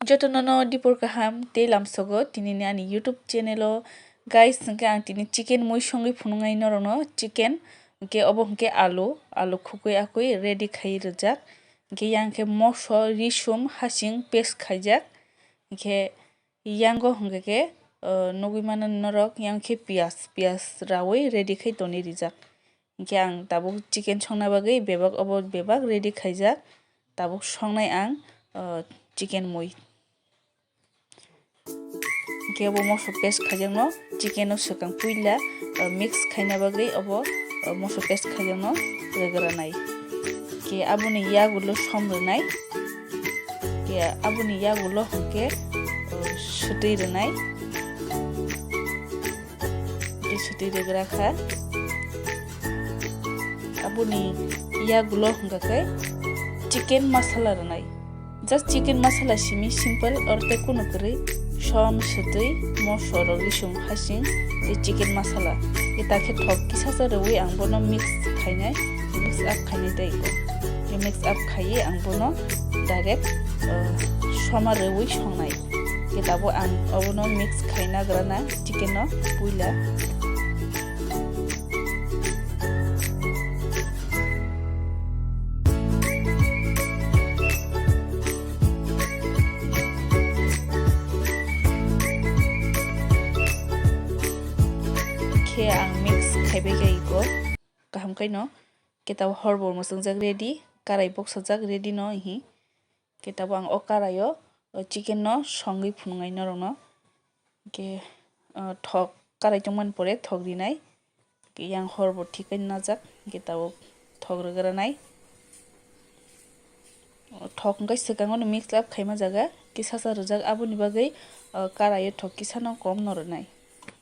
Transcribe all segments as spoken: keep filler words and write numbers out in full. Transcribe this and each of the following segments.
Jotono no dipor kaham tei lamsogo tinini ani YouTube channel o. Guys, hwnkhe ang tini chicken mui songwi phunuknai norokno. Chicken hwnkhe obo hwnkhe alu, alu khukwi akwi ready khai rijak. Hwnkhe yang khe moso, risum, hasing paste khaijak. Hwnkhe yango hwnkhe khe, o, nugwi mano norok, yang khe piyaj, piyaj rawi ready khai toni rijak. Hwnkhe ang tabuk chicken songna bagwi bebak obo bebak ready khaijak. Tabuk songnai ang, o, chicken mui. Hwnkhe obo moso paste khaijakno chicken o swkang puila, o, mix khaina bagwi obo, o, moso paste khaijakno rwgranai. Hwnkhe aboni yagulo som rwnai. Hwnkhe aboni yagulo hwnkhe, o, swtwi rwnai. Tei swtwi rwgra kha. Aboni yagulo hwnkha khe chicken masala rwnai. Just chicken masala simi simple, oro tei kunu kwrwi som, swtwi, moso rok, risum, hasing tei chicken masala. Tei ta khe thok kisa sa rwui ang bono mix khainai, mix up khainai tei ko. Tei mix up khaiwi ang bono direct, uh, soma rwui songnai. Khe tabuk ang obono mix khaina grana chicken no puila. Khe ang mix khaibai khe iko kaham khaino. Khe tabuk horbo mwswngjak ready, karai boksajak ready no ihi. Khe tabuk ang o karaio, o chicken no songwi phunuknai norokno. Khe, o, thok karai tongmani pore thok rinai. Khe yang horbo thik khe najak, khe tabuk thok rwgranai. O thok hwnkhe swkango no mix up khaima jaga, kisa sa rwjak, aboni bagwi, o, karaio thok kisa no kom no rwnai.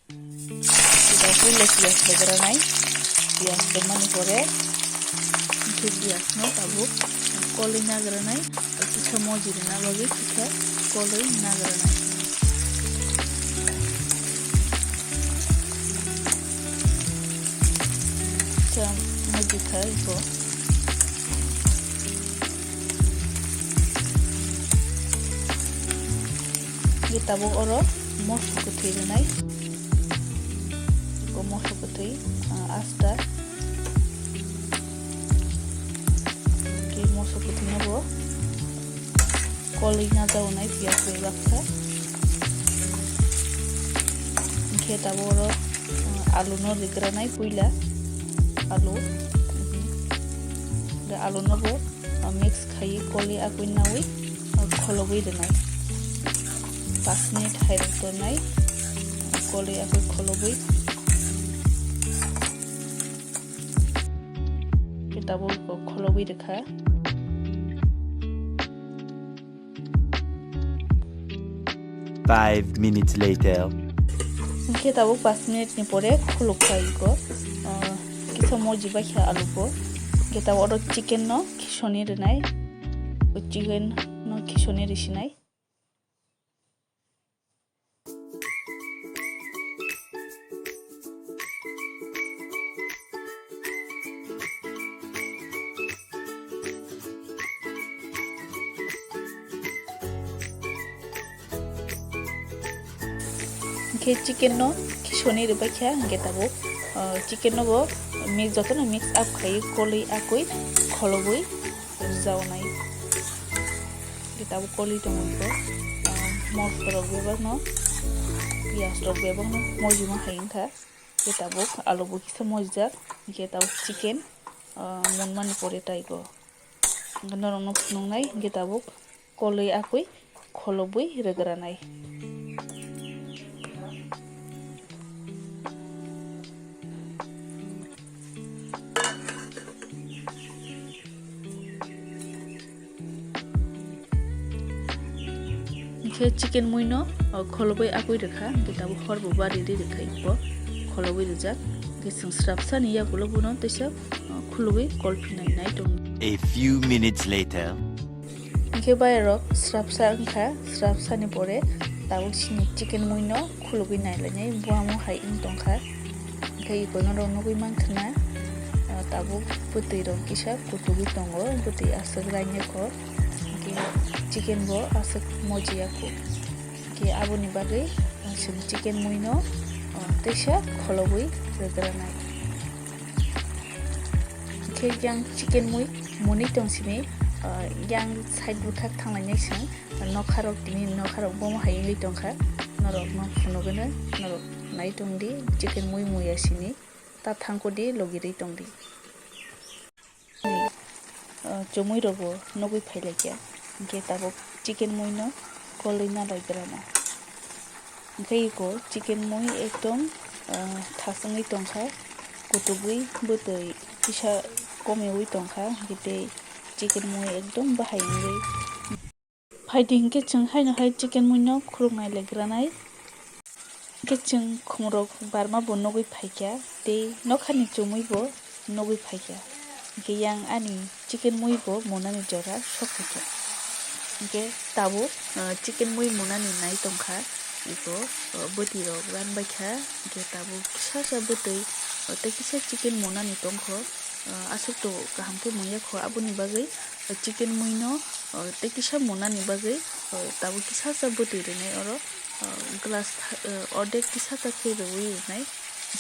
Ita puila piyaj rwgranai, piyaj rwmani pore hwnkhe piyaj no tabuk kolwi nagranai, kisa moji rwna bagwi kisa kolwi nagranai. Kisa moji kha iko. Hwnkhe tabuk oro moso kwthwi rwnai. Iko moso kwthwi, ah, asta. Hwnkhe moso kwthwino bo kolwi najaonai piyaj bai baksa. Hwnkhe tabuk oro, ah, aluno rwgranai puila. Alu. Hwnkhe aluno bo, ah, mix khaiwi kolwi akwi nawi, ah, kholobwi rwnai. Pas minute hai rok tongnai, ah, kolwi akwi kholobwi. Khe tabuk kholobwi rwkha. Five minutes later. Hwnkhe tabuk pas minute ni pore khuluk kha iko, ah, kisa moji bai kha alu bo. Hwnkhe tabuk oro chicken no khisoni rwnai, o chicken no khisoni risinai. Hwnkhe chicken no khisoni rwbaikha, hwnkhe tabuk, ah, chicken no bo mix, jotono mix up khaiwi kolwi akwi kholobwi rwjaonai. Hwnkhe tabuk kolwi tongo iko, ah, moso rok bebakno, piyaj rok bebakno mojima hai wngkha. Hwnkhe tabuk alu bo kisa mojijak, hwnkhe tabuk chicken, ah, monmani pore taibo. Hwnkhe norokno phunuknai, hwnkhe tabuk kolwi akwi kholobwi rwgranai. Hwnkhe chicken muino, o, kholobwi akwi rwkha, hwnkhe tabuk horbo bari ri rwkha iko kholobwi rwjak. Hwnkhe chwng srapsani yagulo bono teisa, o, khulugwi kolphinai nai tongo. A few minutes later. Hwnkhe bayarok srapsa wngkha, srapsani pore tabuk chini chicken muino khulugwi nailainai, buamo hai wng tongkha. Hwnkhe ikono rw nugwi mankha na, ah, tabuk bwtwi rok kisa kutugwi tongo, bwtwi aswk rainai kho. Hwnkhe chicken bo aswk mojiya kho. Khe aboni bagwi, ah, chwng chicken mui no, ah, teisa kholobwi rwgranai. Khe yang chicken mui muni tong simi, ah, yang side bwkhak thanglainai chwng nokharok tini nokharok bomo hai wngwi tongkha. Norok no phunugwno norok nai tongdi chicken mui muya simi ta thangkudi logirwi tongdi. Ah, chumui rokbo nugwi phailaikha, hinkhe tabuk chicken mui no kolwi nalai berana. Hinkhe iko chicken mui ekdom, ah, thaswngwi tongkha, kutugwi bwtwi kisa komiui tongkha, hinkhe tei chicken mui ekdom bahai wngwi. Phaidi hinkhe chwng haino hai chicken mui no khuruknai lai granai. Hinkhe chwng khumrok barma bo nugwi phaikha tei nokhani chumui bo nugwi phaikha. Hinkhe yang ani chicken mui bo munani jora sok phaikha. Hinkhe tabuk, ah, chicken mui munani nai tongkha, iko, ah, bwtwi rok ranbaikha. Hinkhe tabuk kisa sa bwtwi, ah, tei kisa chicken munani tongkho. Ah, aswk to kaham khe muya kho, aboni bagwi, ah, chicken mui no, ah, tei kisa munani bagwi, ah, tabuk kisa sa bwtwi rwnai oro, ah, glass tha-, ah, ordek kisa sa khe rwui rwnai,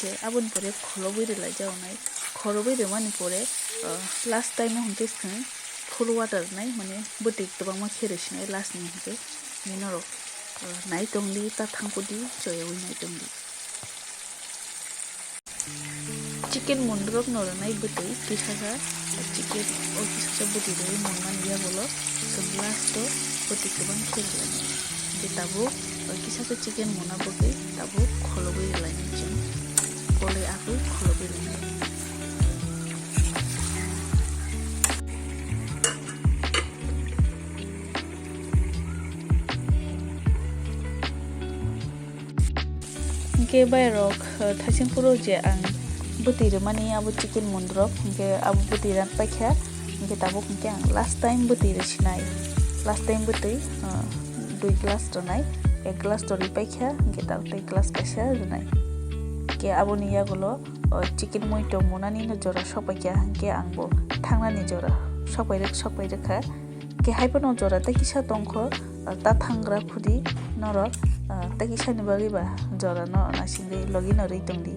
je aboni pore kholobwi rwlaijak nai, kholobwi rwmani pore, ah, last time o hinkhe chwng full water rwnai, mane bwtwi kwbangma khe rwsinai last ni hinkhe, norok, ah, nai tongdi, ta thangkudi, choyaui nai tongdi. Chicken mundrok no rwnai bwtwi kisasa, chicken o kisasa bwtwi rwi mungmani yagulo chwng last o bwtwi kwbang khe rwlainai. Hinkhe tabuk o kisasa chicken muna bwtwi tabuk kholobwi rwlainai chwng, kolwi akwi kholobwi rwnai. Hinkhe bayarok, eh, thaising phuru je ang bwtwi rwmani abo chicken mundrok, hinkhe abo bwtwi ran paikha, hinkhe tabuk hinkhe ang last time bwtwi rwsinai, last time bwtwi, eh, dui glass rwnai, ek glass to rwi paikha, hinkhe tabuk tei glass kaisa rwnai. Hinkhe aboni yagulo, oh, chicken mui tong munani no jora sok paikha, hinkhe ang bo thangnani jora sok pai rwk, sok pai rwkha. Hinkhe hai phano jora tei kisa tongkho, ah, ta thangra khudi norok, ah, tei kisani bagwi ba jora no naisingwi logi no rwi tongdi.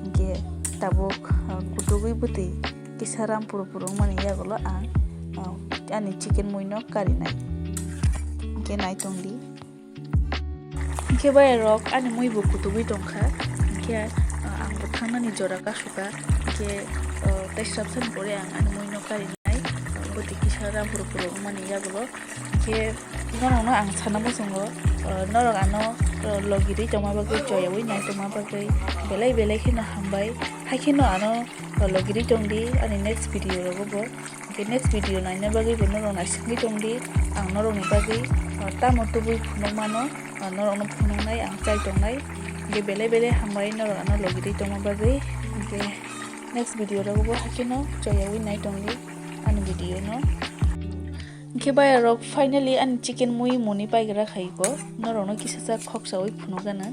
Hinkhe tabuk, ah, kutugwi bwtwi kisa rampuru puru wngmani yagulo ang, ah, ani chicken mui no karinai. Hinkhe nai tongdi. Hinkhe bayarok ani mui bo kutugwi tongkha. Hinkhe, ah, ang bo thangnani jora kasukha. Hinkhe, ah, tei swrapsani pore ang ani mui no karinai. Ah, bwtwi kisa rampuru puru wngmani yagulo. Hinkhe norokno ang sana muchungo, ah, norok ano, ah, logirwi tongma bagwi, choyaui nai tongma bagwi belai belai kheno hambai. Hai kheno ano, ah, logirwi tongdi ani next video rogo bo. Hinkhe next video naina bagwi bo norok naisingwi tongdi, ang norokni bagwi, ah, tamo tubui phunukmano, ah, norokno phunuknai ang chai tongnai. Hinkhe belai belai hambai norok ano logirwi tongma bagwi. Hinkhe next video rogo bo hakheno choyaui nai tongdi ani video no. Hinkhe bayarok finally ani chicken mui muni paigra khaiko norokno kisasa khoksaui phunukgana.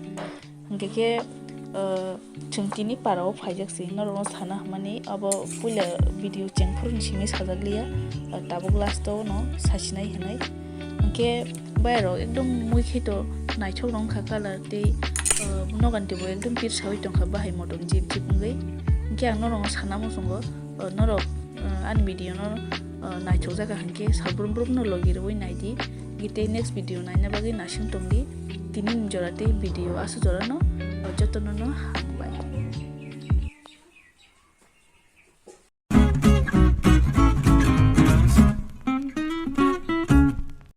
Hinkhe khe, ah, chwng tini para o phaijak se, norokno sana hwnmani abo puila video chengphuru ni simi sajak liya, ah, tabuk last o no sasinai hinwi. Hinkhe bayarok ekdom mui khe to naithok rok wngkha colour tei, ah, nogan tei bo ekdom pirsaui tongkha bahai motom jip jip wngwi. Hinkhe ang norokno sana muchungo, ah, norok, ah, ani video no, ah, naithok jaka hinkhe sal brum brum no logi rwui naidi. Hinkhe tei next video naina bagwi naising tongdi. Tini ni jora tei video aswk jora no, ah, jotono no